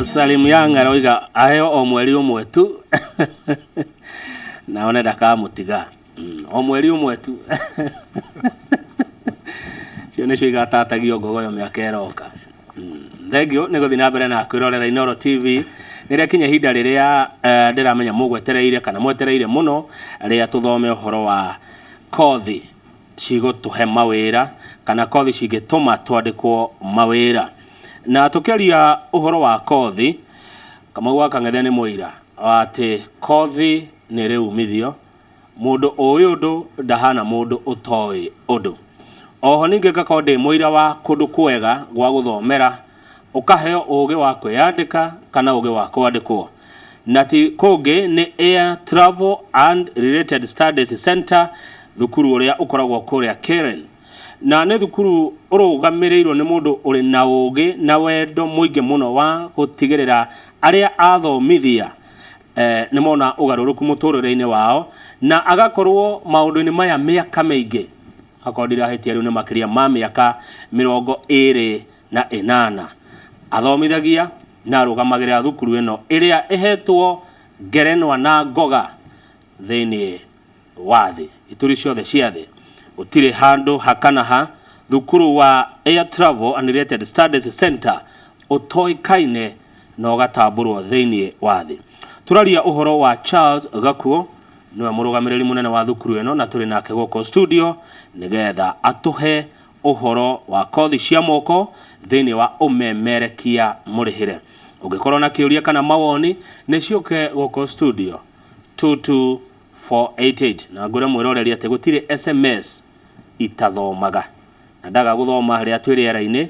Salim Young aroiga aheo o mweri ũmwe tu na one ndakamũtiga. O mweri ũmwe tu. Cio nĩcio igatatagio ngogoyo mĩaka ĩroka. Thengiũ nĩ gũthiĩ na mbere na kwĩrorera Inooro TV. Nĩ rĩakinya ihinda rĩrĩa ndĩramenya mũgwetereire kana mwetereire mũno rĩa tũthome ũhoro wa kothi cigũtũhe mawĩra kana kothi cingĩtũma twandĩkwo mawĩra. Na tũkĩaria ũhoro wa kothi, Kamau wa Kang'ethe nĩ mũira wa atĩ kothi nĩ ĩrĩ umithio. Mũndũ ũĩ ũndũ ndahana mũndũ ũtoĩ ũndũ. Oho ningĩ ngakorwo ndĩ mũira wa kũndũ kwega gwa gũthomera, ũkaheo ũgĩ wa kwĩyandĩka kana ũgĩ wa kwandĩkwo. Na ti kũngĩ nĩ Air Travel and Related Studies Centre, thukuru ũrĩa ũkoragwo kũrĩa Karen. Na nĩ thukuru ũrũgamĩrĩirwo nĩ mũndũ ũrĩ na ũgĩ na wendo mũingĩ mũno wa gũtigĩrĩra arĩa athomithia nĩ mona ũgarũrũku mũtũrĩre-inĩ wao, na agakorwo maũndũ-inĩ maya mĩaka mĩingĩ. Akorwo ndirahĩtia rĩu nĩ makĩria ma mĩaka 28. Athomithagia na arũgamagĩrĩra thukuru ĩno ĩrĩa ĩhetwo ngerenwa na ngoga thĩinĩ wa thĩ, ituri ciothe cia thĩ. Gũtirĩ handũ hakanaha thukuru wa Air Travel and Related Studies Centre ũtoĩkaine na ũgatambũrwo thĩinĩ wa thĩ. Tũraria ũhoro wa Charles Gakuo, nĩwe mũrũgamĩrĩri mũnene wa thukuru ĩno na tũrĩ nake gũkũ studio nĩgetha atũhe ũhoro wa kothi cia moko thĩinĩ wa ũmemerekia mũrĩhĩre. Ũngĩkorwo na kĩũria kana mawoni nĩ ciũke gũkũ studio 22488 na ngwĩre mwĩroreri atĩ gũtirĩ SMS itathomaga na ndaga gũthoma rĩrĩa twĩ rĩera-inĩ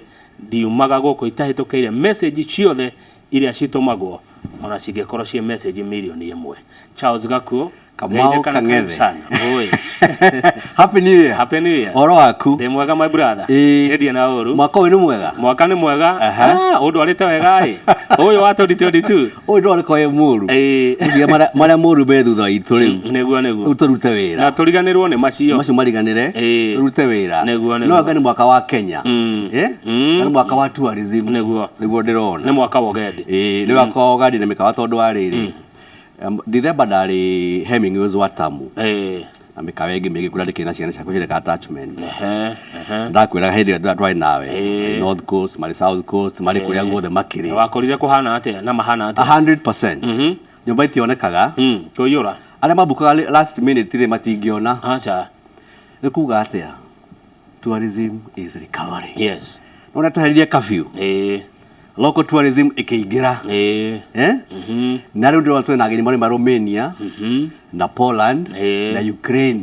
ndiumaga gũkũ itahĩtũkĩire message ciothe iria citũmagwo ona cingĩkorwo ciĩ message mirioni 1. Charles Gakuo. Kamau. Geithĩka na karibu Kang'ethe. sana. Oi. Happy New Year. Happy New Year. Ũhoro waku? Ndĩ mwega, my brother. Ĩĩ. Ndĩ na ũru. Mwaka ũyũ nĩ mwega. Mwaka nĩ mwega. Aha. Ah, ũndwarĩte wega ĩ. Ũyũ wa 2022. Ũyũ ndwarĩko wĩ mũru. Ĩĩ. Ũcio marĩa moru me thutha witũ rĩu. Nĩguo Rĩu nĩguo. tũrute wĩra. Na tũriganĩrwo nĩ macio. Macio mariganĩre. Ĩĩ. Tũrute wĩra. Nĩguo. No anga nĩ mwaka wa Kenya. Eh? Na nĩ mwaka wa tourism. Nĩguo. Nĩguo ndĩrona. Nĩ mwaka wa ũgendi. Ĩĩ, nĩ mwaka wa ũgandi na mĩkawa tondũ wa rĩrĩ. Dithemba ndarĩ Hemingways Watamu. Na mĩkawa ĩngĩ mĩingĩ kũrĩa ndĩkĩrĩ na ciana ciakwa ciendeka attachment. Ehe, ehe. Ndakwĩraga hĩndĩ ĩrĩa twarĩ nawe. Ĩĩ. Marĩ North Coast, marĩ South Coast, marĩ kũrĩa guothe makĩrĩ. Wakorire kũhana atĩa na mahana atĩa? 100%. Nyũmba itionekaga. Kũiyũra. Arĩa mambukaga last minute rĩ matingĩona. Aca. Nĩ kuga atĩa? Tourism is recovering. Yes. Nona twehererie curfew. Local tourism ĩkĩingĩra. Eh? Na rĩu ndĩrona twĩna ageni marĩ ma Romania na Poland na Ukraine.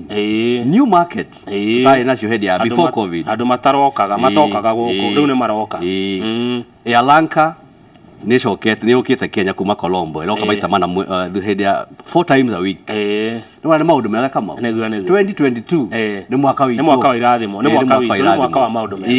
New markets. Tarĩ nacio hĩndĩ ya Andũ before COVID. Andũ matarokaga, matokaga gũkũ, rĩu nĩ maroka. Air Lanka nĩ ĩcokete, nĩ yũkĩte Kenya kuma Colombo, ĩroka maita mana hĩndĩ ya four times a week. Nĩ wona nĩ maũndũ mega, Kamau. Nĩguo. 2022 nĩ mwaka witũ. Nĩ mwaka wa irathimo, nĩ mwaka wa witũ, nĩ irathimo. mwaka wa maũndũ mega.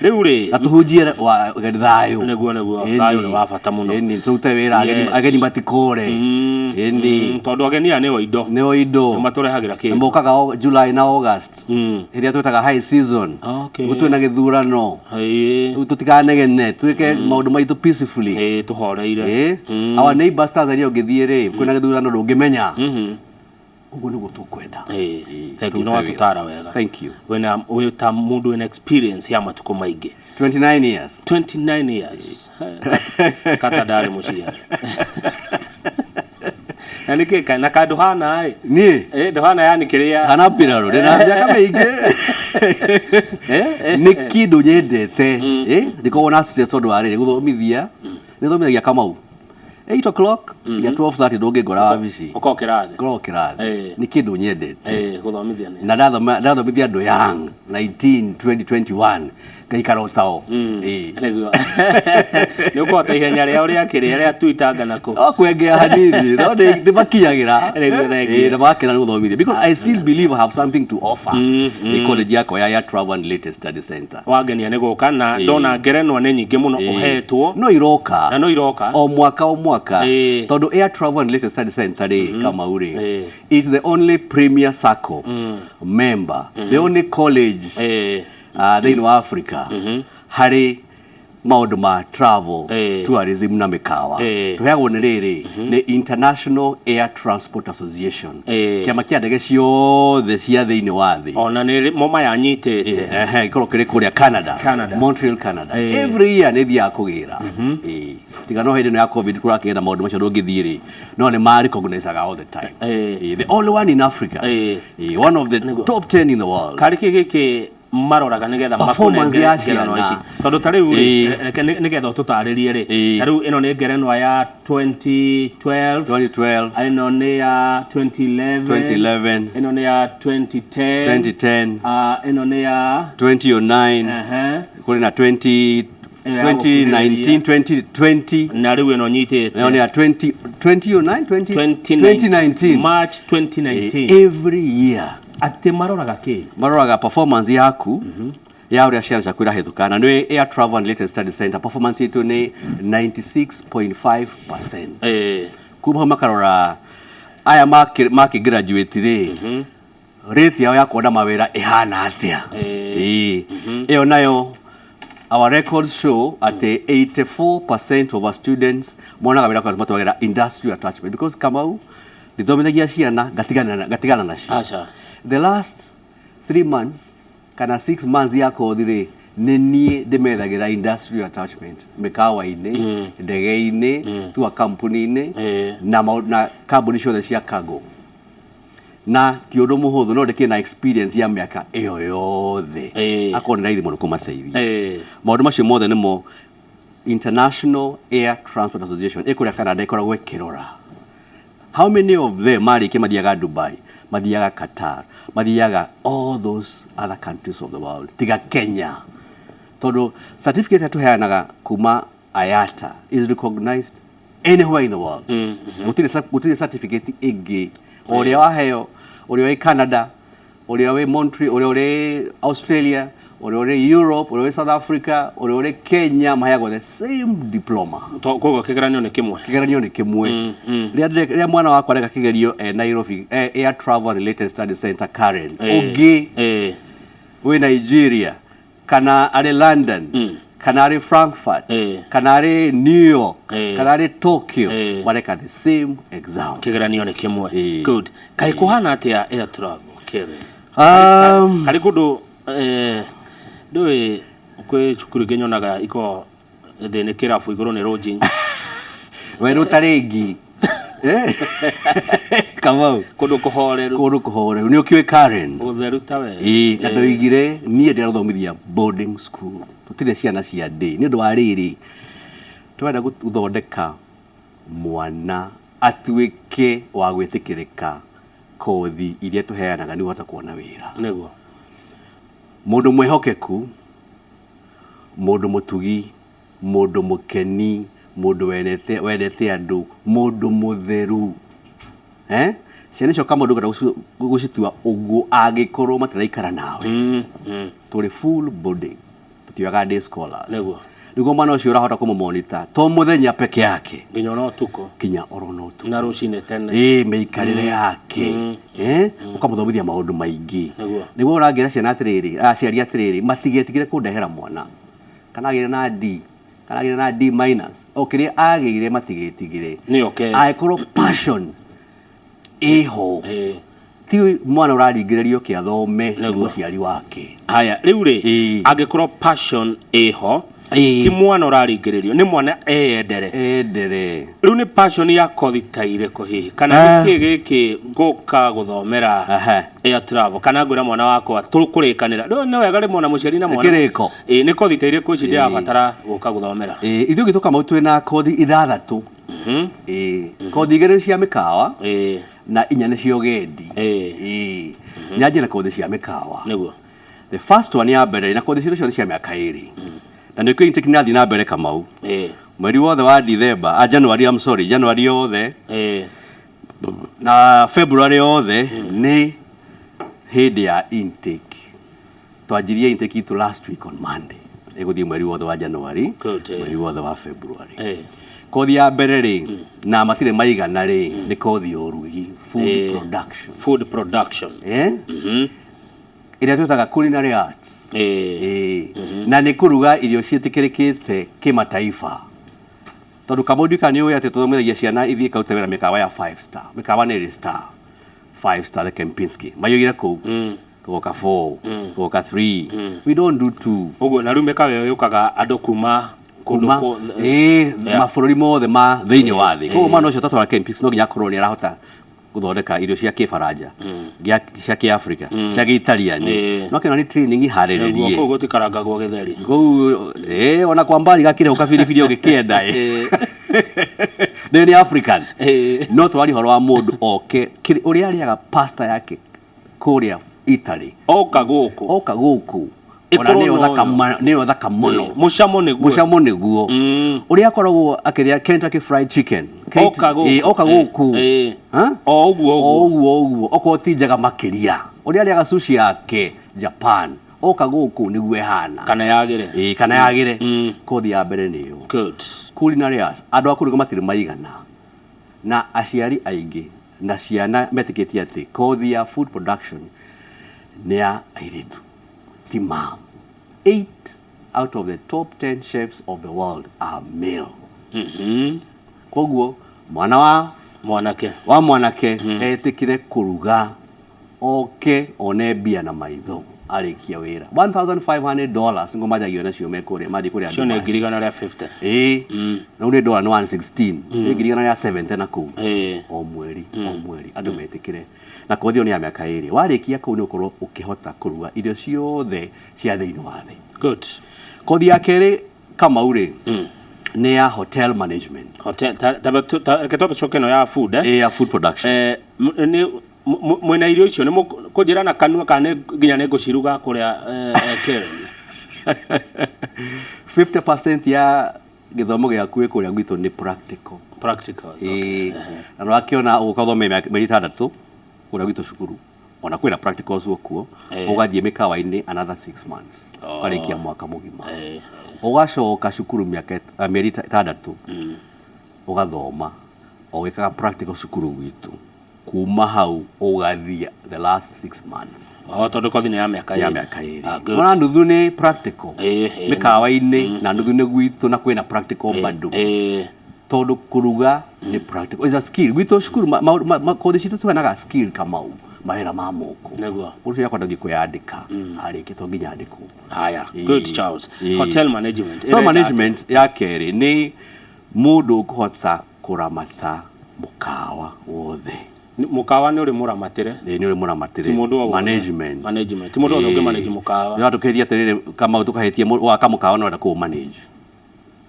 Rĩu rĩ, na tũhunjie wa thayũ. Nĩguo. Thayũ nĩ wa bata mũno. Ĩni, tũrute wĩra, ageni ageni matikore. Ĩni. Tondũ ageni aya nĩo indo. Nĩo indo. Nĩ matũrehagĩra Na kĩndũ. mokaga o July na August. Ĩrĩa twĩtaga high season. Rĩu twĩna gĩthurano. Rĩu tũtikanegene, twĩke maũndũ maitũ peacefully. Ĩĩ, tũhoreire. Ĩĩ. Our neighbors Tanzania ũngĩthiĩ rĩ, kwĩna gĩthurano ndũngĩmenya. Ũguo nĩguo tũkwenda. Ĩĩ. Thank you, tũrute nĩ watũtara wĩra. Wega. Thank you. Wĩna wĩ ta mũndũ wĩna experience ya matukũ maingĩ. 29 years. 29 years. Kata ndarĩ mũciari. Na nĩkĩ na ka ndũhana ĩ? Niĩ? Ĩ, ndũhana yani kĩrĩa. Hana mbirarũ ndĩna mĩaka mĩingĩ. Eh? Nĩ kĩndũ nyendete. Ĩ, ndikoragwo na stress tondũ wa rĩrĩ gũthomithia. Nĩ thomithagia, Kamau, 8 o'clock nginya 12:30 ndũngĩngora wabici. Ũkorwo kĩrathi. Ngoragwo kĩrathi. Nĩ kĩndũ nyendete. Ĩĩ, gũthomithia nĩ. Na ndathomithia andũ young 19, 20, 21 ngaikara o tao. Ĩĩ. Nĩguo. Nĩ ũkũhota ihenya rĩao rĩa kĩrĩa rĩa Twitter na kũ. No kwengea hanini no nĩ makinyagĩra. Nĩguo, thank you. Ĩĩ, na magakena nĩ gũthomithia because I still believe I have something to offer. Nĩ college yakwa ya Air Travel and Related Study Center. Wangenia nĩ gũka na ndona ngerenwa nĩ nyingĩ mũno ũhetwo. No iroka. Na no iroka. O mwaka o mwaka. Tondũ Air Travel and Related Study Center rĩ, Kamau rĩ, is the only premier circle member, the only college thĩinĩ wa Africa harĩ Maũndũ ma travel, tourism na mĩkawa, tũheagwo nĩ rĩrĩ, nĩ International Air Transport Association, kĩama kĩa ndege ciothe cia thĩinĩ wa thĩ. Ona nĩ mo maya nyitĩte. Ehe, gĩkorwo kĩrĩ kũrĩa Canada. Canada. Montreal, Canada. Every year nĩ thiaga kũgĩra. Tiga no hĩndĩ ĩno ya COVID kũrakĩgĩa na maũndũ macio ndũngĩthiĩ rĩ, no nĩ ma recognizaga all the time. The only one in Africa. One of the top 10 in the world. Karĩ kĩ gĩkĩ maroraga nĩgetha Performance makũnengere ya ngerenwa ciana. ici? Tondũ ta rĩu rĩ, reke nĩgetha ũtũtarĩrie rĩ, ta rĩu ĩno nĩ ngerenwa ya 2012. 2012. Ĩno nĩ ya 2011. 2011. Ĩno nĩ ya 2010. 2010. Ah, ĩno nĩ ya 2009. Kũrĩ na 20 Ya 2019, 2020. Na rĩu ĩno nyitĩte. Ĩno nĩ ya 20 2009, 20 2019. March 2019. Every year. Atĩ maroraga kĩ? Maroraga performance yaku ya ũrĩa ciana ciaku irahĩtũka, na nĩ Air Travel and Related Studies Center, performance itũ nĩ 96.5%. Kuma hau makarora aya makĩ graduate rĩ, rate yao ya kuona mawĩra ĩhana atĩa. Ĩyo nayo our records show atĩ 84% of our students monaga wĩra kwa matwagĩra industrial attachment, because Kamau ndithomithagia ciana ngatigana nacio. Aca. The last 3 months kana 6 months ya kothi rĩ, nĩ niĩ ndĩmethagĩra industrial attachment mĩkawa-inĩ, ndege-inĩ, tua kampuni-inĩ, na kambuni ciothe cia cargo. Na ti ũndũ mũhũthũ, no ndĩkĩrĩ na experience ya mĩaka ĩyo yothe. Akorwo nĩ raithi mũno kũmateithia. Maũndũ macio mothe nĩmo International Air Transport Association ĩkũrĩa Canada ĩkoragwo ĩkĩrora. How many of them marĩkia mathiaga Dubai, mathiaga Qatar, mathiaga all those other countries of the world, tiga Kenya? Tondũ certificate tũheanaga kuma IATA is recognized anywhere in the world. Gũtirĩ certificate ĩngĩ. Ũrĩa waheo, ũrĩa wĩ Canada, ũrĩa wĩ Montreal, ũrĩa ũrĩ Australia, ũrĩa ũrĩ Europe, ũrĩa ũrĩ South Africa, ũrĩa ũrĩ Kenya, maheagwo the same diploma. Koguo kĩgeranio nĩ kĩmwe. Kĩgeranio nĩ kĩmwe. Rĩrĩa mwana wakwa areka kĩgerio e Nairobi, Air Travel and Related Studies Center Karen, ũngĩ wĩ Nigeria, kana arĩ London, kana arĩ Frankfurt, kana arĩ New York, kana arĩ Tokyo, mareka the same exam. Kĩgeranio nĩ kĩmwe. Good. Kaĩ kũhana atĩa air travel kĩrĩ? Karĩ kũndũ, ndũĩ kwĩ cukuru ingĩ nyonaga iko thĩ nĩ kĩrabu, igũrũ nĩ lodging. Werũ ta rĩngĩ. Kamau. Kũndũ kũhoreru. Kũndũ kũhoreru. Nĩ ũkĩũĩ Karen? Gũtheru ta we. Ĩĩ, na ndoigire niĩ ndĩrathomithia boarding school. Tũtirĩ ciana cia day. Nĩ ũndũ wa rĩrĩ, tũrenda gũthondeka mwana atuĩke wa gwĩtĩkĩrĩka kothi iria tũheanaga nĩguo ahote kuona wĩra. Mũndũ mwĩhokeku, mũndũ mũtugi, mũndũ mũkeni, mũndũ wendete andũ, mũndũ mũtheru. Ciana icio kama ndũngĩenda gũcitua ũguo angĩkorwo matiraikara nawe. Tũrĩ full boarding. Tũtioyaga day scholars. Nĩguo mwana ũcio ũrahota kũmũmonitor to mũthenya peke yake. Nginya ona ũtukũ. Nginya oro na ũtukũ. Na rũcinĩ tene. Ĩĩ, mĩikarĩre yake. Ũkamũthomithia maũndũ maingĩ. Nĩguo ũrangĩra ciana atĩrĩrĩ, aciari atĩrĩrĩ, matigetigĩre kũndehera mwana. Kana agĩre na D, kana agĩre na D minus. O kĩrĩa agĩire matigetigĩre. Nĩ okay. Angĩkorwo passion ĩho. Ti mwana ũraringĩrĩrio kĩathome nĩ mũciari wake. Haya, rĩu rĩ, angĩkorwo passion ĩho, ti mwana ũraringĩrĩrio, nĩ mwana eyendere. Endere. Rĩu nĩ passion ya kothi ta irĩkũ hihi? Kana nĩ kĩ gĩkĩ ngũka gũthomera air travel? Kana ngwĩra mwana wakwa tũkũrĩkanĩra. Rĩu nĩ wega rĩmwe na mũciari na mwana. Kĩrĩko. Ĩĩ, nĩ kothi ta irĩkũ ici ndĩrabatara gũka gũthomera? Ĩĩ, ithuĩ gĩtũka mau twĩna kothi ithathatũ. Ĩĩ, kothi igĩrĩ cia mĩkawa. Na inya nĩ cia ũgendi. Ĩĩ. Nyanjie na kothi cia mĩkawa. The first one ya mbere, na kothi ciothe cia mĩaka ĩrĩ. Na nĩkĩo intake nĩrathiĩ na mbere Kamau. Mweri wothe wa December, January, I'm sorry, January yothe. Na February yothe nĩ hĩndĩ ya intake. Twanjirie intake itũ last week on Monday. Ĩgũthiĩ mweri wothe wa January, mweri wothe wa February. Kothi ya mbere rĩ, na matirĩ maigana rĩ, nĩ kothi ya ũrugi, food production. Food production. Ĩrĩa twĩtaga culinary arts. Ĩĩ. Na nĩ kũruga irio ciĩtĩkĩrĩkĩte kĩmataifa, tondũ Kamau ndika nĩ ũĩ atĩ tũthomithagia ciana ithiĩ ikarute wĩra mĩkawa ya five star. Mĩkawa nĩ ĩrĩ star, five star, the Kempinski maiyũire kũu. Tũgoka four, tũgoka three, we don't do two. Ũguo na rĩu mĩkawa ĩyo yũkaga andũ kuma kũndũ kuma mabũrũri mothe ma thĩinĩ wa thĩ. Koguo mwana ũcio tatwara Kempinski no nginya akorwo nĩ arahota gũthondeka irio cia kĩbaranja, cia kĩafrika, cia gĩitaliani. No kĩona nĩ training Nĩguo harĩrĩrie. Kũu gũtikarangagwo gĩtheri. Kũu ona kwa mbari gakĩrĩho kabiribiri ũgĩkĩenda nĩ African. No twaria ũhoro wa mũndũ oke ũrĩa arĩaga pasta yake kũrĩa Italy, oka gũkũ, oka gũkũ ona Ĩkorwo nĩyo no thaka yo. Nĩyo thaka mũno. Mũcamo nĩguo. Mũcamo nĩguo ũrĩa akoragwo akĩrĩa Kentucky Fried Chicken. Oka gũkũ. Oka gũkũ. Ha? O ũguo o ũguo. Ũguo ũguo, okorwo ti njega makĩria. Ũrĩa arĩaga sushi yake Japan, oka gũkũ nĩguo ĩhana. Kana yagĩre. Ĩĩ, kana yagĩre. Kothi ya mbere nĩyo Good. Culinary arts. Andũ a kũruga matirĩ maigana, na aciari aingĩ na ciana metĩkĩtie atĩ kothi ya food production nĩ ya airĩtu. Ti ma. 8 out of the top 10 chefs of the world are male. Koguo mwana wa mwanake, wa mwanake etĩkĩre kũruga, oke one mbia na maitho arĩkia wĩra. $1500 ngo manjagio nacio me kũrĩa mathiĩ kũrĩa cio nĩ Dubai. 150,000. Ĩĩ, rĩu nĩ ndora nĩ 116, nĩ 170,000 na kũu o mweri, o mweri. Andũ metĩkĩre na kothi ĩyo nĩ ya mĩaka 2. Warĩkia kũu nĩ ũkorwo ũkĩhota kũruga irio ciothe cia thĩinĩ wa thĩ. Good. Kothi ya kerĩ, Kamau rĩ, nĩ ya hotel management. Hotel reke twambe coke ĩno ya food. Ĩ, ya food production. Nĩ mwĩna irio icio nĩ mũkũnjĩra na kanua kana nĩ nginya nĩ ngũciruga kũrĩa Karen? 50% ya gĩthomo gĩaku ĩ kũrĩa gwitũ nĩ practical. Practicals, okay. Ĩĩ, na nĩwakĩona ũgũka ũthome mĩeri 6 kũrĩa gwitũ cukuru, ona kwĩna practicals kuo, ũgathiĩ mĩkawa-inĩ another 6 months, ũkarĩkia mwaka mũgima, ũgacoka cukuru mĩaka mĩeri 6, ũgathoma ũgĩkaga practical cukuru gwitũ. Kuma hau ũgathiĩ the last 6 months. O tondũ kothi nĩ ya mĩaka ya 2. Mĩaka 2. Ah, good. Ona nuthu nĩ practical mĩkawa-inĩ na nuthu nĩ gwitũ, na kwĩna practical bado, tondũ kũruga nĩ practical, is a skill. Gwitũ cukuru kothi citũ tuheanaga skill, Kamau, mawĩra ma moko. Mũndũ ũcio akwenda gũthiĩ kwĩyandĩka arĩkie to nginya andĩkwo. Haya, good. Charles, hotel management Hotel ĩrenda management ya kerĩ nĩ mũndũ ũkũhota kũramata mũkawa wothe. Atĩa? Mũkawa nĩ ũrĩ mũramatĩre? Ĩĩ, nĩ ũrĩ mũramatĩre. Ti mũndũ o wothe. Management. Management, ti mũndũ wothe ũngĩ manage mũkawa. Nĩ watũkĩria atĩrĩrĩ, Kamau, tũkahĩtie waka mũkawa no wenda kũũ manage,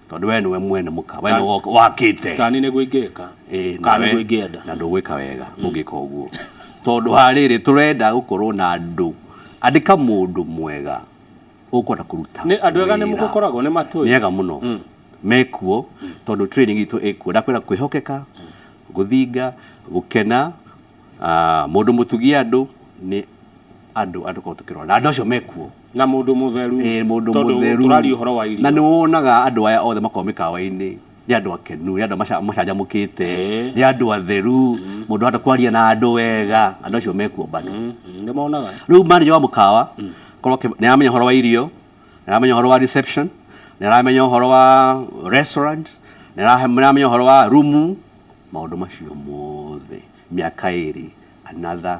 tondũ we nĩwe mwene mũkawa, we nĩwe wakĩte. Tani nĩguo ingĩka Ĩĩ, kana nawe- nĩguo ingĩenda. Na ndũgwĩka wega ũngĩka ũguo, tondũ harĩrĩ tũrenda gũkorwo na andũ, andĩka mũndũ mwega ũkwenda kũruta Nĩ andũ ega nĩ wĩra. mũgũkoragwo nĩ matũĩ. Nĩ ega mũno mekuo, tondũ training itũ ĩkuo. Ndakwĩra kwĩhokeka, gũthinga, gũkena, mũndũ mũtugi andũ, nĩ andũ andũ korwo tũkĩrora na andũ acio mekuo. Na mũndũ mũtheru. Ĩĩ, mũndũ Tondũ mũtheru. tũraria ũhoro wa irio. Na nĩ wonaga andũ aya othe makoragwo mĩkawa-inĩ nĩ andũ akenu, nĩ andũ macanjamũkĩte, nĩ andũ atheru, mũndũ ahota kwaria na andũ wega. Andũ acio mekuo bado. Nĩ monaga. Rĩu manager wa mũkawa korwo nĩ aramenya ũhoro wa irio, nĩ aramenya ũhoro wa reception, nĩ aramenya ũhoro wa restaurant, nĩ aramenya ũhoro wa rumu, maũndũ macio mothe, mĩaka 2, another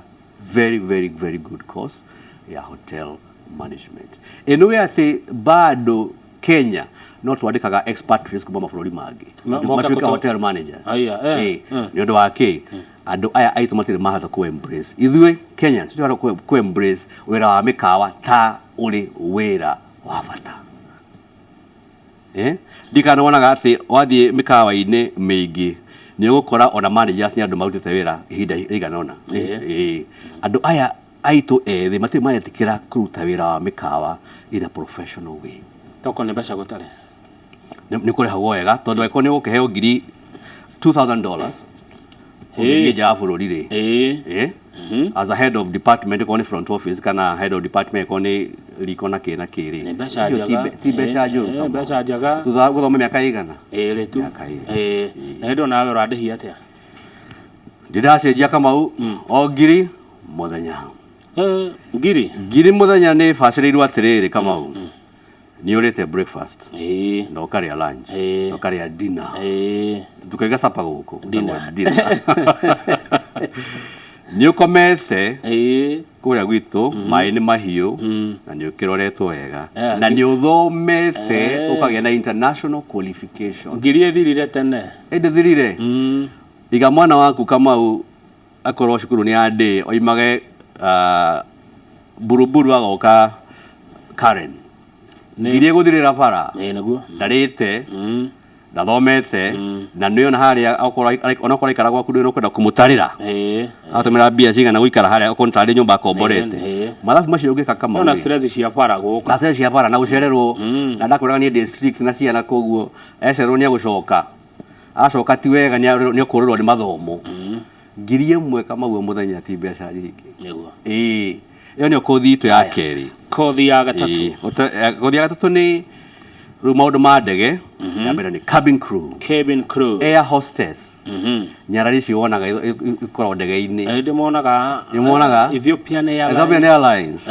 very very very good course ya hotel management. Ĩno atĩ bado Kenya no twandĩkaga expatriates kuma mabũrũri mangĩ moke matuĩke hotel managers. Aya, Ĩĩ, nĩ ũndũ wa kĩ? Andũ aya aitũ matirĩ mahota kũ embrace, ithuĩ Kenyans tũtirĩ kũ embrace wĩra wa mĩkawa ta ũrĩ wĩra wa bata. Ndikana wonaga atĩ wathiĩ mĩkawa-inĩ mĩingĩ nĩ ũgũkora ona managers nĩ andũ marutĩte wĩra ihinda rĩigana ũna. Andũ aya aitũ ethĩ matirĩ maretĩkĩra kũruta wĩra wa mĩkawa in a professional way. Toko nĩ mbeca gũtarĩ. Nĩ kũrĩhagwo wega, tondũ angĩkorwo nĩ ũgũkĩheo ngiri $2000 ũgĩthiĩ nja wa bũrũri rĩ, as a head of department, okorwo nĩ front office kana head of department, okorwo nĩ riko na kĩ na kĩ rĩ, Nĩ mbeca icio njega. ti mbeca njũru. Kamau. Mbeca njega. Thutha wa gũthoma mĩaka ĩigana? 2 tu. Mĩaka 2. Ĩĩ, na hĩndĩ ĩyo nawe ũrandĩhia atĩa? Ndĩracenjia, Kamau, o ngiri mũthenya. Ngiri Ngiri mũthenya nĩ bacĩrĩirwo atĩrĩrĩ, Kamau, nĩ ũrĩte breakfast na ũkarĩa lunch na ũkarĩa dinner. Tukaiga supper gũkũ. Dinner. Dinner. Nĩ ũkomete kũrĩa gwitũ, maĩ nĩ mahiũ na nĩ ũkĩroretwo wega na nĩ ũthomete ũkagĩa na international qualification. Ngiri ĩthirire tene. Ĩndĩ thirire. Iga mwana waku, Kamau, akorwo cukuru nĩ ya day, oimage Buruburu agoka Karen. Ngiri ĩgũthirĩra bara. Ĩĩ, nĩguo. Ndarĩte, ndathomete, na nĩ ona harĩa okorwo onakorwo aikara gwaku ndũĩ ũkwenda kũmũtarĩra atũmĩra mbia cigana gũikara harĩa, okorwo nĩ tarĩ nyũmba akomborete. Mathabu macio ũngĩka, Kamau na rĩ, stress cia bara gũka. Na stress cia bara na gũcererwo, na ndakwĩraga niĩ ndĩ strict na ciana, koguo ecererwo nĩ egũcoka, acoka ti wega, nĩ ekũrĩrwo nĩ mathomo. 1000, Kamau, o mũthenya ti mbeca nyingĩ. Ĩĩ, ĩyo nĩyo kothi itũ ya kerĩ. Kothi ya gatatũ. Ĩĩ, kothi ya gatatũ nĩ rĩu maũndũ ma ndege. Ya mbere nĩ cabin crew. Cabin crew. Air hostess. Nyarari icio wonaga ikoragwo ndege-inĩ. Ndĩmonaga. Nĩmonaga? Ethiopian Airlines. Ethiopian Airlines.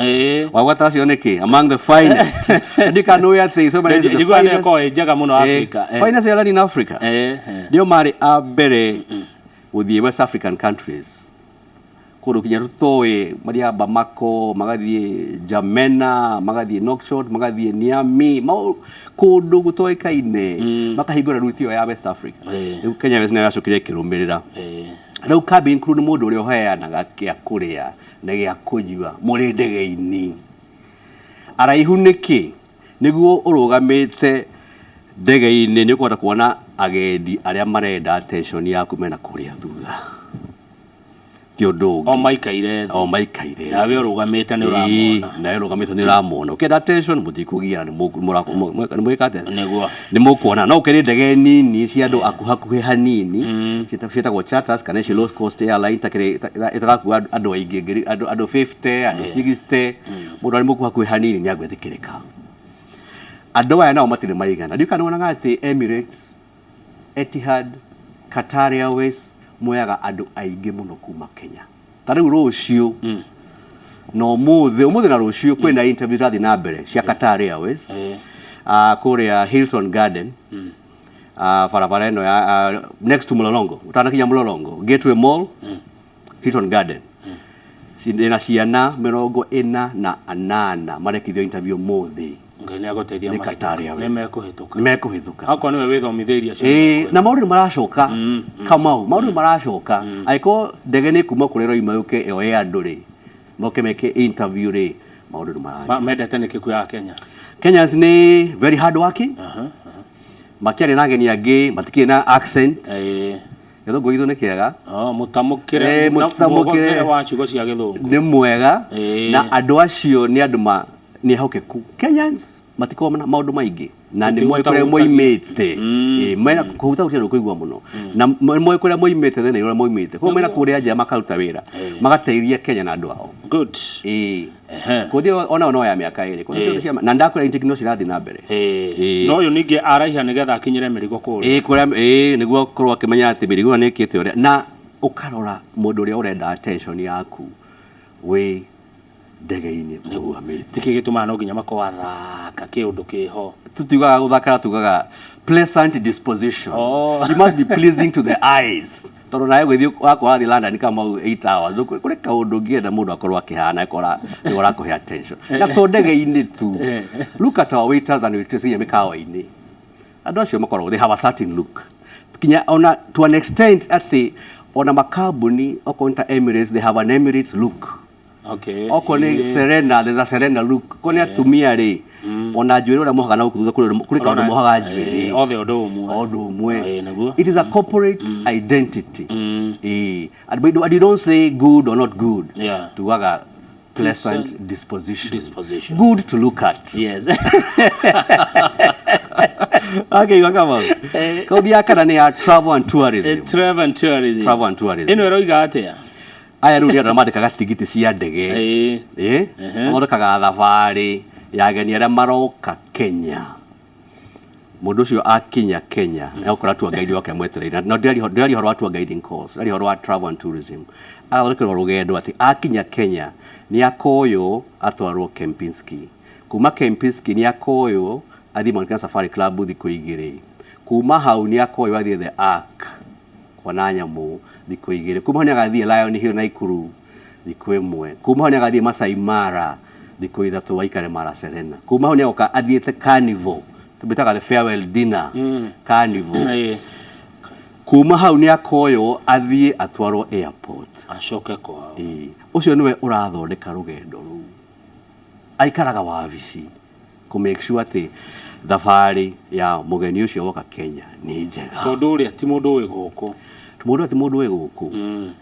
Wagwata acio nĩkĩ among the finest? Ndikanũĩ atĩ Ethiopian Airlines is the Njiguaga nĩ finest ĩkoragwo ĩ njega mũno Africa. Finest airline in Africa. Nĩo marĩ a mbere gũthiĩ West African countries, kũndũ kinya tũtoĩ, mathiaga Bamako, magathiĩ N'Djamena, magathiĩ Nouakchott, magathiĩ Niamey, kũndũ gũtoĩkaine, makahingũra route ĩyo ya West Africa. Rĩu Kenya Airways nayo yacokire ĩkĩrũmĩrĩra. Rĩu cabin crew nĩ mũndũ ũrĩa ũheanaga gĩa kũrĩa na gĩa kũnyua mũrĩ ndege-inĩ. Araihu nĩkĩ? Nĩguo ũrũgamĩte ndege-inĩ nĩ ũkũhota kuona agendi arĩa marenda attention yaku mena kũrĩa thutha, ti ũndũ O ũngĩ. Maikaire thĩ. O maikaire. Nawe ũrũgamĩte nĩ ũramona. Nawe ũrũgamĩte nĩ ũramona. Ũkĩenda attention mũtikũgiana, nĩ mwĩka atĩa? Nĩ mũkuona. No ũkĩrĩ ndege nini cia andũ hakuhĩ hanini, ciĩtagwo charters kana ici low cost airline ĩtarakua andũ aingĩ, andũ 50, andũ 60, mũndũ arĩ mũkuhĩ hakuhĩ hanini nĩ agwĩtĩkĩrĩka. Andũ aya nao matirĩ maigana. Ndiũĩ kana nĩwonaga atĩ Emirates, Etihad, Qatar Airways moyaga andũ aingĩ mũno kuma Kenya. Ta rĩu rũciũ na ũmũthĩ, ũmũthĩ na rũciũ, kwĩna interview irathiĩ na mbere cia Qatar Airways kũrĩa Hilton Garden, barabara ĩno ya next to Mlolongo, ũtanakinya Mlolongo, Gateway Mall, Hilton Garden. Ndĩna ciana 48 marekithio interview ũmũthĩ. Ngai nĩ agũteithia. Nĩ Qatar Mahĩtũka. Airways. Nĩ mekũhĩtũka. Nĩ mekũhĩtũka. Akorwo nĩwe wĩthomithĩirie acio. Ĩĩ, na maũndũ nĩ maracoka, Kamau, maũndũ nĩ maracoka. Angĩkorwo ndege nĩ kuma kũrĩa ĩroima yũke yoe andũ rĩ, moke meke interview rĩ, maũndũ nĩ maracoka. Mendete nĩkĩ kuoya Kenya? Kenyans nĩ very hard working, makĩaria na ageni angĩ matikĩrĩ na accent. Gĩthũngũ gitũ nĩ kĩega. Oh, mũtamũkĩre. Mũtamũkĩre. Mũgũthĩre wa ciugo cia gĩthũngũ. Nĩ mwega. Na andũ acio nĩ andũ ma nĩ ehokeku. Kenyans matikoragwo na maũndũ maingĩ na nĩ moĩ kũrĩa Tũtihutahutagia. moimĩte. Ĩĩ, mena kũhutahutia nĩ ũkũigua mũno, na moĩ kũrĩa moimĩte, thĩna ũrĩa moimĩte, koguo mena kũrĩa nja makaruta wĩra, magateithia Kenya na andũ ao. Ĩĩ. Kothi ĩyo onao no ya mĩaka 2. Kothi ciothe na ndakwĩra intake no cirathiĩ na mbere. No ũyũ ningĩ araiha nĩgetha akinyĩre mĩrigo kũrĩa. Ĩĩ, kũrĩa, ĩĩ, nĩguo akorwo akĩmenya atĩ mĩrigo ĩyo nĩ ĩkĩte ũrĩa, na ũkarora mũndũ ũrĩa ũrenda attention yaku wĩ ndege-inĩ ũrũgamĩte. Nĩkĩ gĩtũmaga no nginya makorwo athaka kĩũndũ kĩho? Tutiugaga gũthakara, tugaga pleasant disposition. You must be pleasing to the eyes, tondũ nawe gwĩthiĩ wakorwo wathiĩ London kama 8 hours, kũrĩ kaũndũ ũngĩenda mũndũ akorwo akĩhana akora nĩ ũrakũhe attention, na to ndege-inĩ tu. Look at our waiters and waitresses nginya mĩkawa-inĩ, andũ acio makoragwo, they have a certain look, kinya ona to an extent atĩ ona makambuni okorwo nĩ ta Emirates, they have an Emirates look. Okorwo nĩ Serena, there's a Serena look. Korwo nĩ atumia rĩ, ona njuĩrĩ ũrĩa mohaga na gũkũ thutha, kũrĩ kaũndũ mohaga njuĩrĩ. Othe ũndũ ũmwe. O ũndũ ũmwe. Ĩĩ, nĩguo. It is a corporate identity. Ĩĩ. And you don't say good or not good. Tugaga pleasant Pleasant disposition. Disposition. Good to look at. Okay, kama kothi ya kana nĩ ya travel and tourism. Travel and tourism. Travel and tourism. Ĩno ĩroiga atĩa? Aya rĩu nĩ andũ arĩa mandĩkaga tigiti cia ndege. Mathondekaga thabarĩ ya ageni arĩa maroka Kenya. Mũndũ ũcio akinya Kenya nĩagũkora tour guide wake amwetereire. Na ndĩraria ũhoro wa tour guiding course, ndĩraria ũhoro wa travel and tourism. Agathondekerwo rũgendo atĩ akinya Kenya nĩ akoywo atwarwo Kempinski. Kuma Kempinski nĩ akoywo athiĩ Mount Kenya Safari Club thikũ igĩrĩ. Kuma hau nĩ akoywo athiĩ The Ark kuona nyamũ thikũ igĩrĩ. Kuma hau nĩ agathiĩ Lion Hill Naikuru thikũ ĩmwe. Kuma hau nĩ agathiĩ Masai Mara thikũ ithatũ aikare Mara Serena. Kuma hau nĩ agoka athiĩte Carnival, tũmĩtaga the farewell dinner, Carnival. Kuma hau nĩ akoywo athiĩ atwarwo airport. Acoke kwao. Ĩĩ. Ũcio nĩwe ũrathondeka rũgendo rũu. Aikaraga wabici kũ make sure atĩ thabarĩ ya mũgeni ũcio woka Kenya nĩ njega. Tondũ ũrĩa ti mũndũ wĩ gũkũ. Mũndũ ũrĩa ti mũndũ wĩ gũkũ.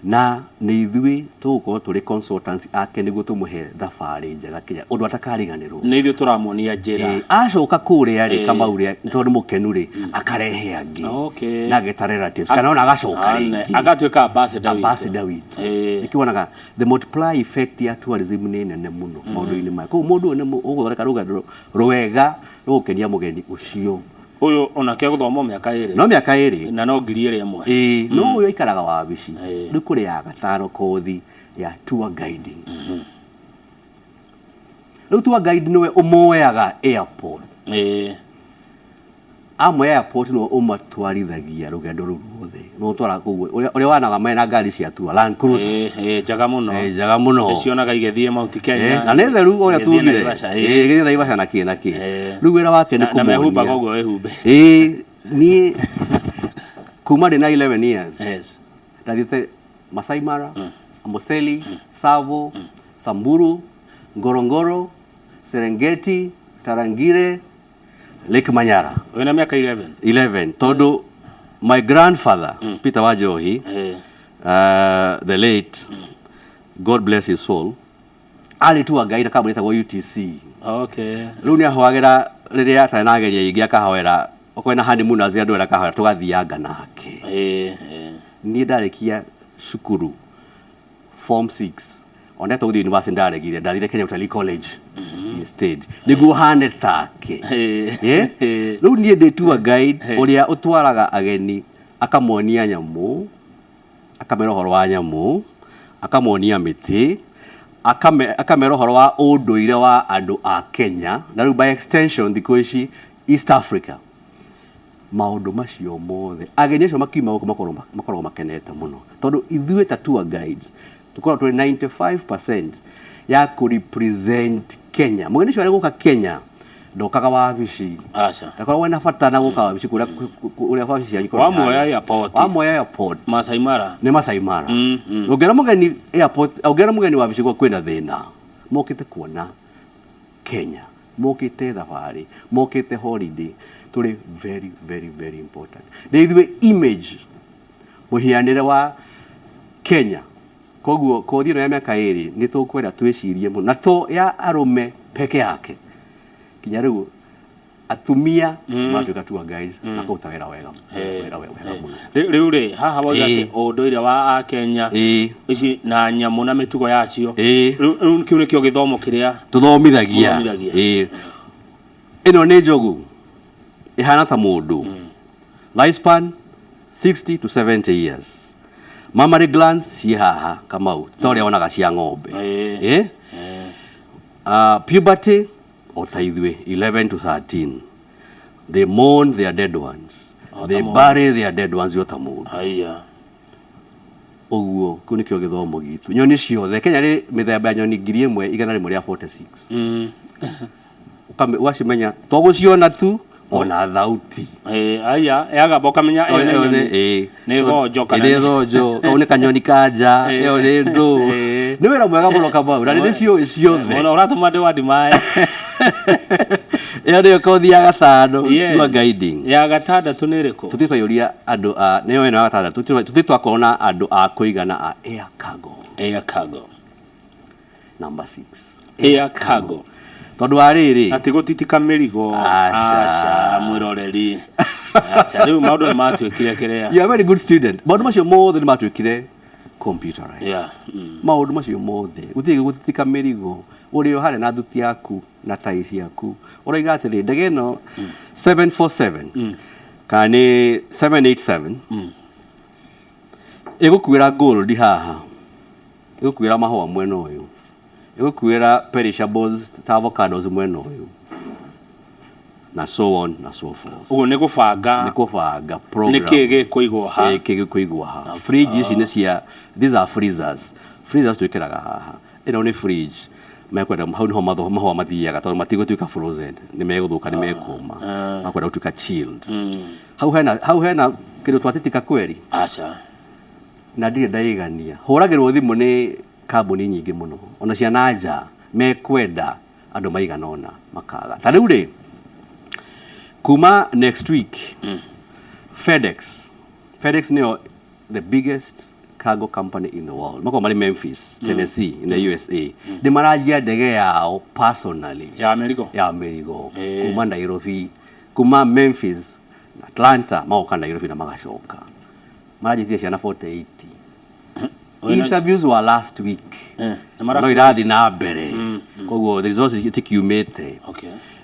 Na nĩ ithuĩ tũgũkorwo tũrĩ consultants ake nĩguo tũmũhe thabarĩ njega Kenya, ũndũ atakariganĩrwo. Nĩ ithuĩ tũramuonia njĩra. Acoka kũrĩa rĩ, Kamau rĩ, tondũ nĩ mũkenu rĩ, akarehe angĩ. Na ageta relatives, kana ona agacoka rĩngĩ. Agatuĩka ambassador witũ. Ambassador witũ. Nĩkĩo wonaga the multiplier effect ya tourism nĩ nene mũno maũndũ-inĩ maya. Koguo mũndũ ũyũ nĩ ũgũthondeka rũgendo rwega rũgũkenia mũgeni ũcio. Ũyũ onake egũthoma o mĩaka ĩrĩ. No mĩaka ĩrĩ. Na no ngiri ĩrĩ ĩmwe. Ĩĩ, no ũyũ aikaraga wabici. Rĩu kũrĩ ya gatano kothi ya tour guiding. Rĩu tour guide nĩwe ũmoyaga airport. Amoya airport nĩwe ũmatwarithagia rũgendo rũu ruothe. Nĩwe ũtwaraga kũu ũrĩa wanaga mena ngari cia tour, Land Cruiser. Ĩĩ, njega mũno. Ĩĩ, njega mũno. Nĩcionaga igĩthiĩ Mount Kenya. Na nĩ theru ũrĩa Igĩthiĩ tugire. Naivasha, ĩĩ. Ĩĩ, igĩthiĩ Naivasha na kĩ na kĩ. Rĩu wĩra wake nĩ Na mehumbaga kũmonia. ũguo wĩhumbĩte. Ĩĩ, niĩ kuma ndĩ na 11 years. Ndathiĩte Masai Mara, Amboseli, Tsavo, Samburu, Ngorongoro, Serengeti, Tarangire, Lake Manyara. Wĩna mĩaka 11? 11 tondũ my grandfather Peter Wanjohi, the late, God bless his soul, arĩ tour guide kambuni ĩtagwo UTC. Rĩu nĩ ahoagĩra rĩrĩa atarĩ na ageni aingĩ akahoera okorwo na honeymooners andũ arĩa akahoera tũgathianga nake. Niĩ ndarĩkia cukuru form 6 ona tũgũthiĩ university ndaregire, ndathire Kenya Utalii College instead nĩguo hane take. Rĩu niĩ ndĩ tour guide ũrĩa ũtwaraga ageni akamonia nyamũ, akamera ũhoro wa nyamũ, akamonia mĩtĩ, akamera ũhoro wa ũndũire wa andũ a Kenya, na rĩu by extension thikũ ici East Africa. Maũndũ macio mothe ageni acio makiuma gũkũ makoragwo makenete mũno tondũ ithuĩ ta tour guides tũkoragwo tũrĩ 95% ya kũ represent Kenya. Mũgeni ũcio arĩ gũka Kenya ndokaga wabici. Aca. Ndakoragwo na bata na gũka wabici kũrĩa ũrĩa wabici yanyu ikoragwo Wamuoya ĩhana. airport. Wamuoya airport. Masai Mara. Nĩ Masai Mara. Ũngĩona mũgeni airport, ũngĩona mũgeni wabici gwa kwĩna thĩna. Mokĩte kuona Kenya, mokĩte thabarĩ, mokĩte holiday, tũrĩ very very very important. Nĩ ithuĩ image, mũhianĩre wa Kenya. Koguo kothi ĩno ya mĩaka ĩrĩ nĩ tũkwenda twĩcirie mũno, na to ya arũme peke yake, kinya rĩu atumia matuĩka tour guides na kũruta wĩra wega, wĩra wega mũno. Rĩu rĩ, haha wauga atĩ ũndũire wa Akenya, ici na nyamũ na mĩtugo yacio. Rĩu kĩu nĩkĩo gĩthomo kĩrĩa Tũthomithagia. Tũthomithagia. Ĩno nĩ njogu ĩhana ta mũndũ. Lifespan 60 to 70 years. Mammary glands ciĩ haha Kamau, ta ũrĩa wonaga cia ng'ombe. Puberty o ta ithuĩ 11 to 13. They mourn their dead ones. O ta They mũndũ. bury their dead ones o ta mũndũ. Haiya. Ũguo kĩu nĩkĩo gĩthomo gitũ. Nyoni ciothe Kenya rĩ mĩthemba ya nyoni ngiri ĩmwe igana rĩmwe rĩa 46. Ũgacimenya to gũciona tu ona thauti. Aya, yagamba ũkamenya ĩyo nĩ nyoni. Nĩ thonjo kana Nĩ nĩ- thonjo, kau nĩ kanyoni kanja, ĩyo nĩ ndũ. Nĩ wĩra mwega mũno Kamau, na nĩ ciũĩ ciothe. Mũno ũratũma ndĩwandi maĩ. Ĩyo nĩyo kothi ya gatano, Yes. tour guiding. Ya gatandatũ nĩ ĩrĩkũ? Tũthiĩ twaiyũria andũ a, nĩyo ĩno ya gatandatũ, tũthiĩ twakorwo na andũ a kũigana a air cargo. Air cargo. Number 6. Air cargo. Tondũ wa rĩrĩ. Ati gũtitika mĩrigo. Aca. Aca, mwĩroreri. Aca, rĩu maũndũ nĩ matuĩkire kĩrĩa. You are a very good student. Maũndũ macio mothe nĩ matuĩkire computerized. Yeah. Maũndũ macio mothe. Gũtirĩ gũtitika mĩrigo. Ũrĩ o harĩa na thuti yaku. Na tai ciaku ũroiga atĩrĩ, ndege ĩno 747 kana nĩ 787 ĩgũkuĩra gold haha, ĩgũkuĩra mahũa mwena ũyũ, ĩgũkuĩra perishables ta avocados mwena ũyũ, na so on na so forth. Ũguo nĩ gũbanga. Nĩ kũbanga program. Nĩ kĩĩ gĩkũigwo ha? Ĩ, kĩĩ gĩkũigwo ha. Fridge ici nĩ cia, these are freezers. Freezers twĩkĩraga haha. Ĩno nĩ fridge, mekwenda hau nĩho mahũa mathiaga, tondũ matigũtuĩka frozen, nĩ megũthũka, nĩ mekũma, makwenda gũtuĩka chilled. Hau hena kĩndũ twatitika kweri. Aca. Na ndirĩ ndaigania. Hũragĩrwo thimũ nĩ kambuni nyingĩ mũno, ona cia na nja, mekwenda andũ maigana ũna, makaga. Ta rĩu rĩ, kuma next week, FedEx nĩyo the biggest cargo company in the world, makoragwo marĩ Memphis, Tennessee, in the USA. Nĩ maranjia ndege yao personally. Ya mĩrigo. Ya mĩrigo. Kuma Nairobi, kuma Memphis na Atlanta, magoka Nairobi na magacoka. Maranjĩtie ciana 48. Interviews were last week. Nĩ mara- No irathiĩ na mbere, koguo the results itikiumĩte.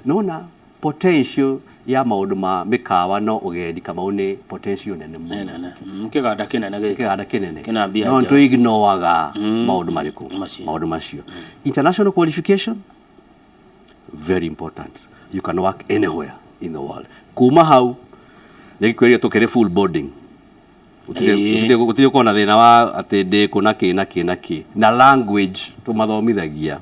Nona potential ya maũndũ ma mĩkawa no ũgendi, Kamau, nĩ potential nene mũno. Nĩ nene. Kĩganda kĩnene gĩkĩ. Kĩganda kĩnene. Kĩna mbia no njega. Tũignoaga maũndũ marĩkũ? Macio. Maũndũ macio. International qualification, very important. You can work anywhere in the world. Kuma hau nĩ gĩkwĩrire tũkĩrĩ full boarding. Gũtirĩ gũkorwo na thĩna wa atĩ ndĩ kũ na kĩ na kĩ na kĩ. Na language tũmathomithagia,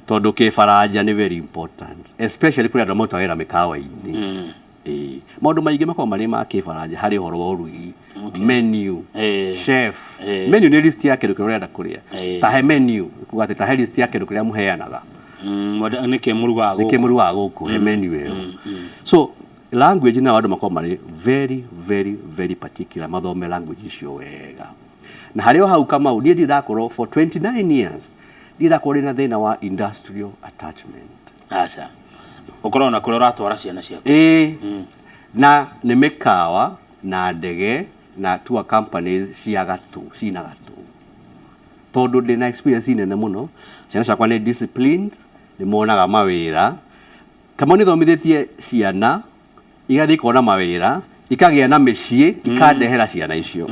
tondũ kĩbaranja nĩ very important, especially kũrĩ andũ marutaga wĩra mĩkawa-inĩ. Ĩĩ. Maũndũ maingĩ makoragwo marĩ ma kĩbaranja harĩ ũhoro wa ũrugi, menu, chef. Menu nĩ list ya kĩndũ kĩrĩa ũrenda kũrĩa. Tahe menu, kuga atĩ tahe list ya kĩndũ kĩrĩa mũheanaga. Nĩkĩ mũrugaga nĩkĩ gũkũ? Mũrugaga gũkũ, he menu ĩyo. So language, nao andũ makoragwo marĩ very very very particular, mathome language icio wega. Na harĩ o hau, Kamau, niĩ ndirĩ ndakorwo, for 29 years ndirĩ ndakorwo ndĩ na thĩna wa industrial attachment. Aca, ũkoragwo na kũrĩa ũratwara ciana ciaku. Ĩĩ, na nĩ mĩkawa na ndege na tour companies cia gatũ, cina gatũ, tondũ ndĩ na experience nene mũno. Ciana ciakwa nĩ disciplined, nĩ monaga mawĩra. Kamau, nĩ thomithĩtie ciana igathiĩ ikona mawĩra, ikagĩa na mĩciĩ, ikandehera ciana icio.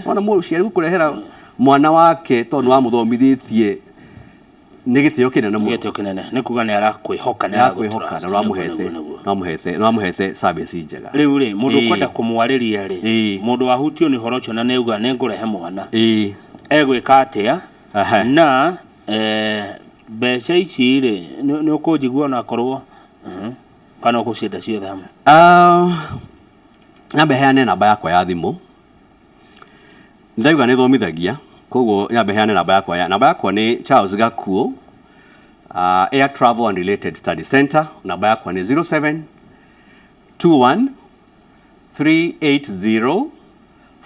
Ona mũciari gũkũrehera mwana wake tondũ nĩ wamũthomithĩtie nĩ gĩtĩo kĩnene mũno. Gĩtĩo kĩnene, nĩ kuga nĩ arakwĩhoka, nĩ nĩarakwĩhoka na aragũ-trust. nĩwamũhete Nĩguo, nĩguo. nĩwamũhete service njega. Rĩu rĩ, mũndũ ũkwenda kũmwarĩria rĩ, mũndũ wahutio nĩ ũhoro ũcio na nĩauga nĩ ngũrehe mwana, egwĩka atĩa? Na mbeca ici rĩ, nĩ ũkũnjigua onakorwo kana ũgũcienda ciothe hamwe? Nyambe heane namba yakwa ya thimũ. Ndauga nĩ thomithagia, koguo nyambe heane namba yakwa ya namba yakwa nĩ Charles Gakuo, Air Travel and Related Study Center. Namba yakwa nĩ 0721 380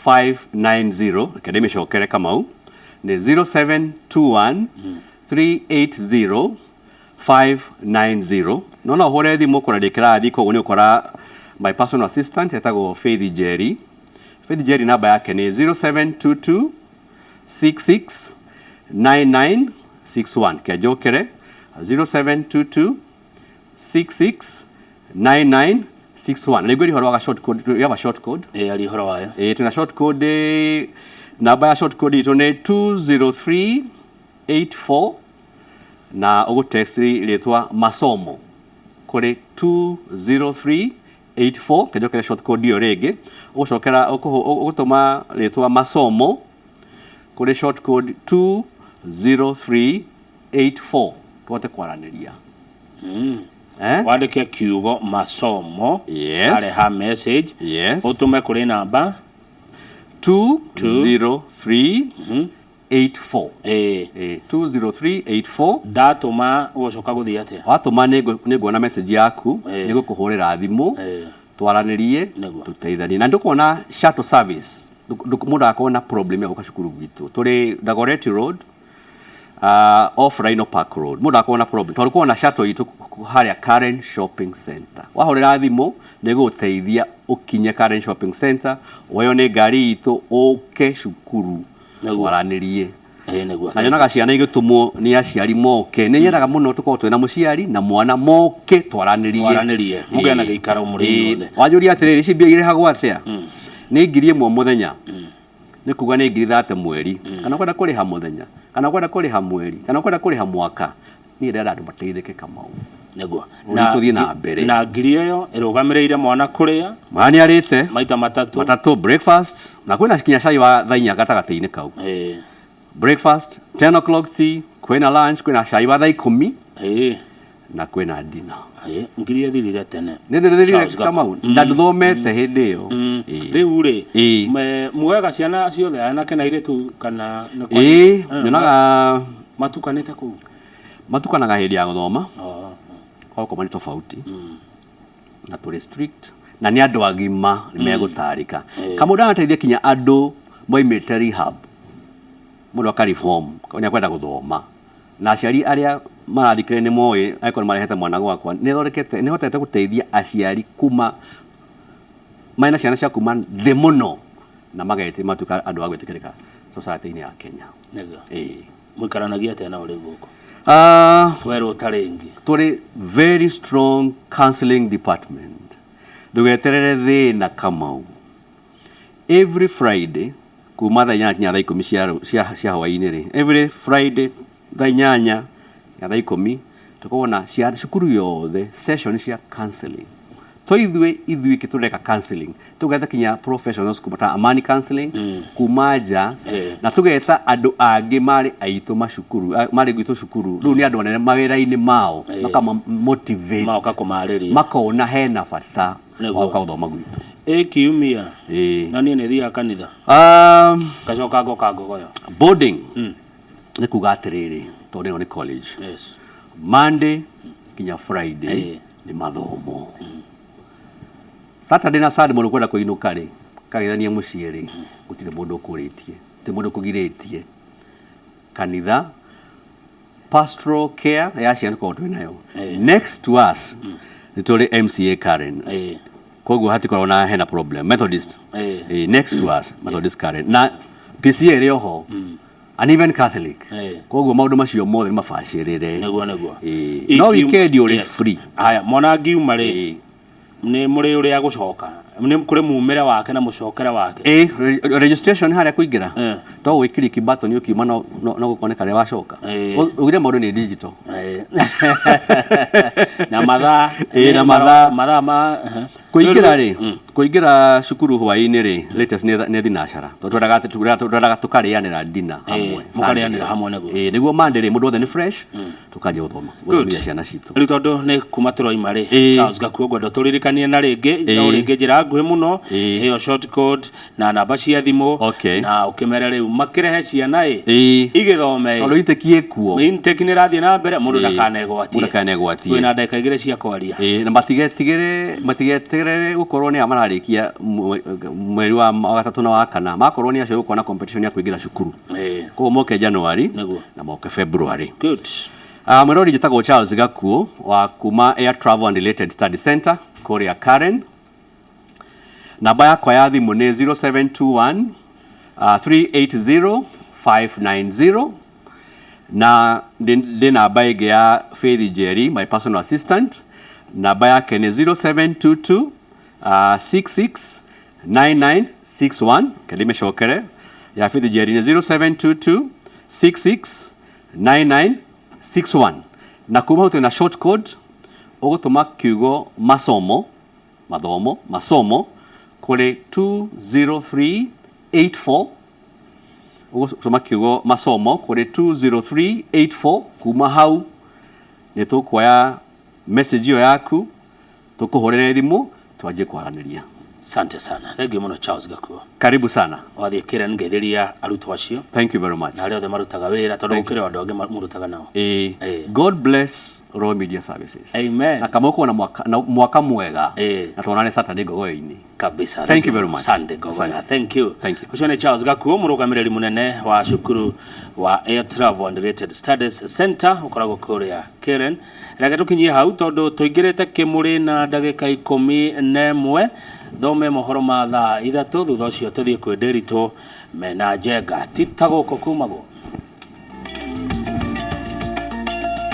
590. Reke ndĩmĩcokere, Kamau, nĩ 0721 380 590. No ũhũre thimũ kũra ndĩ kĩrathi, koguo nĩ ũkora my personal assistant etagwo Faith Njeri. Faith Njeri, namba yake nĩ 0722 66 9961. Kĩanjokere, 0722 66 9961. Na nĩngwĩra ũhoro wa short code. We have a short code. Ĩĩ, ari ũhoro wayo. Ĩĩ, twĩna short code. Namba ya short code itũ nĩ 20384, na ũgũtext rĩtwa masomo kũrĩ 20384. Kĩnjokere short code ĩyo rĩngĩ, ũgũcokera ũgũtũma rĩtwa masomo kũrĩ short code 20384, tũhote kwaranĩria. Eh? Wandĩke kiugo masomo areha message, ũtũme kũrĩ namba 20384. 20384. Ndatũma ũgũcoka gũthiĩ atĩa? Watũma nĩ nguona message yaku, nĩ ngũkũhũrĩra thimũ, twaranĩrie, tũteithanie, na ndũkuona shuttle service. Mũndũ agakorwo na problem ya gũka cukuru gwitũ, tũrĩ Dagoretti Road, off Rhino Park Road. Mũndũ agakorwo na problem, tondũ korwo na shuttle itũ harĩa Karen Shopping Center, wahũrĩra thimũ nĩ gũgũteithia ũkinye Karen Shopping Center, woywo nĩ ngari itũ ũke cukuru, twaranĩrie. Ĩĩ nĩguo. Na nyonaga ciana igĩtũmwo nĩ aciari moke. Nĩ nyendaga mũno tũkorwo twĩna mũciari na mwana moke twaranĩrie. Twaranĩrie, mũgĩe na gĩikaro mũrĩ inyuothe. Wanjũria atĩrĩrĩ, ici mbia irĩhagwo atĩa? Nĩ 1,000 mũthenya. Nĩ kuga nĩ 30,000 mweri. Kana ũkwenda kũrĩha mũthenya, kana ũkwenda kũrĩha mweri, kana ũkwenda kũrĩha mwaka. Niĩ ndĩrenda andũ mateithĩke Kamau. Nĩguo. Rĩu tũthiĩ na mbere. Na ngiri ĩyo ĩrũgamĩrĩire mwana kũrĩa. Mwana nĩ arĩte. Maita matatũ. Matatũ, breakfast, na kwĩna kinya cai wa thaa inya gatagatĩ-inĩ kau. Breakfast, 10 o'clock tea, kwĩna lunch, kwĩna cai wa thaa ikũmi. Na kwĩna dinner. Ngiri ĩthirire tene. Nĩ thirire Kamau, na ndũthomete hĩndĩ ĩyo. Rĩu rĩ, muoyaga ciana ciothe anake na airĩtu kana nĩ kwa? Ĩĩ, nyonaga matukanĩte kũu. Matukanaga hĩndĩ ya gũthoma. Okorwo nĩ tofauti. Na tũrĩ strict na nĩ andũ agima nĩ megũtarĩka. Kamau ndanateithia kinya andũ moimĩte rehab. Mũndũ aka reform nĩ akwenda gũthoma. Na aciari arĩa marathikĩrĩria nĩ moĩ angĩkorwo nĩ marehete mwana gwakwa, nĩ thondekete, nĩ hotete gũteithia aciari kuma mena ciana cia kuma thĩ mũno na mageti matuĩka andũ a gwĩtĩkĩrĩka society-inĩ ya Kenya. Nĩguo. Ĩĩ. Mũikaranagia atĩa nao rĩu gũkũ? Werwo ta rĩngĩ. Tũrĩ very strong counseling department. Ndũgeterere thĩna Kamau. Every Friday kuma thaa inyanya nginya thaa ikũmi cia hwaĩ-inĩ rĩ, every Friday thaa inyanya nginya thaa ikũmi tũkoragwo na cukuru yothe session cia counseling. To ithuĩ ithuiki tũreka counseling, tũgetha kinya professionals kuma ta Amani Counseling kuma nja, na tũgetha andũ angĩ marĩ aitũ macukuru, marĩ gwitũ cukuru, rĩu nĩ andũ anene mawĩra-inĩ mao, makama motivate, Magoka kũmarĩria, makona hena bata wa gũka gũthoma gwitũ. Ĩ kiumia na niĩ nĩ thiaga kanitha ngacoka ngoka Ngogoyo. Boarding nĩ kuga atĩrĩrĩ, tondũ ĩno nĩ college, Monday nginya Friday nĩ mathomo. Saturday na Sunday mũndũ ũkwenda kũinũka rĩ, kageithanie mũciĩ rĩ, gũtirĩ mũndũ ũkũrĩtie, gũtirĩ mũndũ ũkũgirĩtie. Kanitha, pastoral care ya ciana tũkoragwo twĩ nayo. Next to us nĩ tũrĩ MCA Karen. Koguo hatikoragwo na hena problem. Methodist. Next to us, Methodist Karen. Na PCA ĩrĩ oho. And even Catholic. Koguo maũndũ macio mothe nĩ mabacĩrĩre. Nĩguo, nĩguo. No weekend ũrĩ free. Haya, mwana angiuma rĩ, nĩ mũrĩ ũrĩa gũcoka, nĩ kũrĩ mumĩre wake na mũcokere wake. Ĩĩ, registration harĩa kũingĩra, to gwĩ click button ũkiuma no gũkoneka rĩrĩa wacoka. Ugire maũndũ nĩ digital. Na mathaa. Ĩĩ, na mathaa. Mathaa ma Kũingĩra rĩ, kũingĩra cukuru hwaĩ-inĩ rĩ, latest nĩ thinacara. Tondũ twendaga tũkarĩanĩra dinner hamwe. Mũkarĩanĩra hamwe nĩguo. Ĩĩ, nĩguo Monday rĩ, mũndũ wothe nĩ fresh, tũkanjia gũthoma, gũthomithia ciana citũ. Rĩu tondũ nĩ kuma tũroima rĩ, Charles Gakuo ngwenda tũririkanie na rĩngĩ, no rĩngĩ njĩra nguhĩ mũno, ĩyo short code na namba cia thimũ, na ũkĩmere rĩu makĩrehe ciana ĩ, igĩthome. Tondũ intake ĩkuo. Intake nĩ ĩrathiĩ na mbere, mũndũ ndakanegwatie. Mũndũ ndakanegwatie. Twĩna ndagĩka igĩrĩ cia kwaria. Ĩĩ, na matigetigĩre gũkorwo nĩ aya mararĩkia mweri wa gatatũ na wa kana, makorwo nĩ acio gũkorwo na competition ya kũingĩra cukuru. Koguo moke January na moke February. Good. Mwĩrori njĩtagwo Charles Gakuo wa kuma Air Travel and Related Study Center kũrĩa Karen. Namba yakwa ya thimũ nĩ 0721 380 590 na ndĩ namba ĩngĩ ya Faith Njeri, my personal assistant. Namba yake nĩ 0722 66 9961. Kendi mĩcokere ya Faith Njeri nĩ 0722 66 9961. Na kuma hau twĩna short code, ũgũtũma kiugo masomo, mathomo, masomo kũrĩ 20384. Ũgũtũma kiugo masomo kũrĩ 20384. Kuma hau nĩ tũkuoya message ĩyo yaku, tũkũhũrĩre thimũ, twanjie kwaranĩria. Asante sana. Thank you mũno Charles Gakuo. Karibu sana. Wathiĩ Karen ngeithĩria arutwo acio. Thank you very much. Na arĩa othe marutaga wĩra tondũ gũkĩrĩ andũ angĩ mũrutaga nao. God bless Royal Media Services. Amen. Na kama uko na mwaka mwega. Na tuonane Saturday Ngogoyo-inĩ. Kabisa. Thank you very much. Sunday Ngogoyo. Thank you. Thank you. Ũcio nĩ Charles Gakuo, mũrũgamĩrĩri mũnene wa cukuru wa Air Travel and Related Studies Center ũkoragwo kũrĩa Karen. Reke tũkinyie hau tondũ tũingĩrĩte kĩmũrĩ na ndagĩka 11, thome mohoro ma thaa ithatũ, thutha ũcio tũthiĩ kwĩ Ndĩritũ mena Njenga. Ti ta gũkũ kumagwo.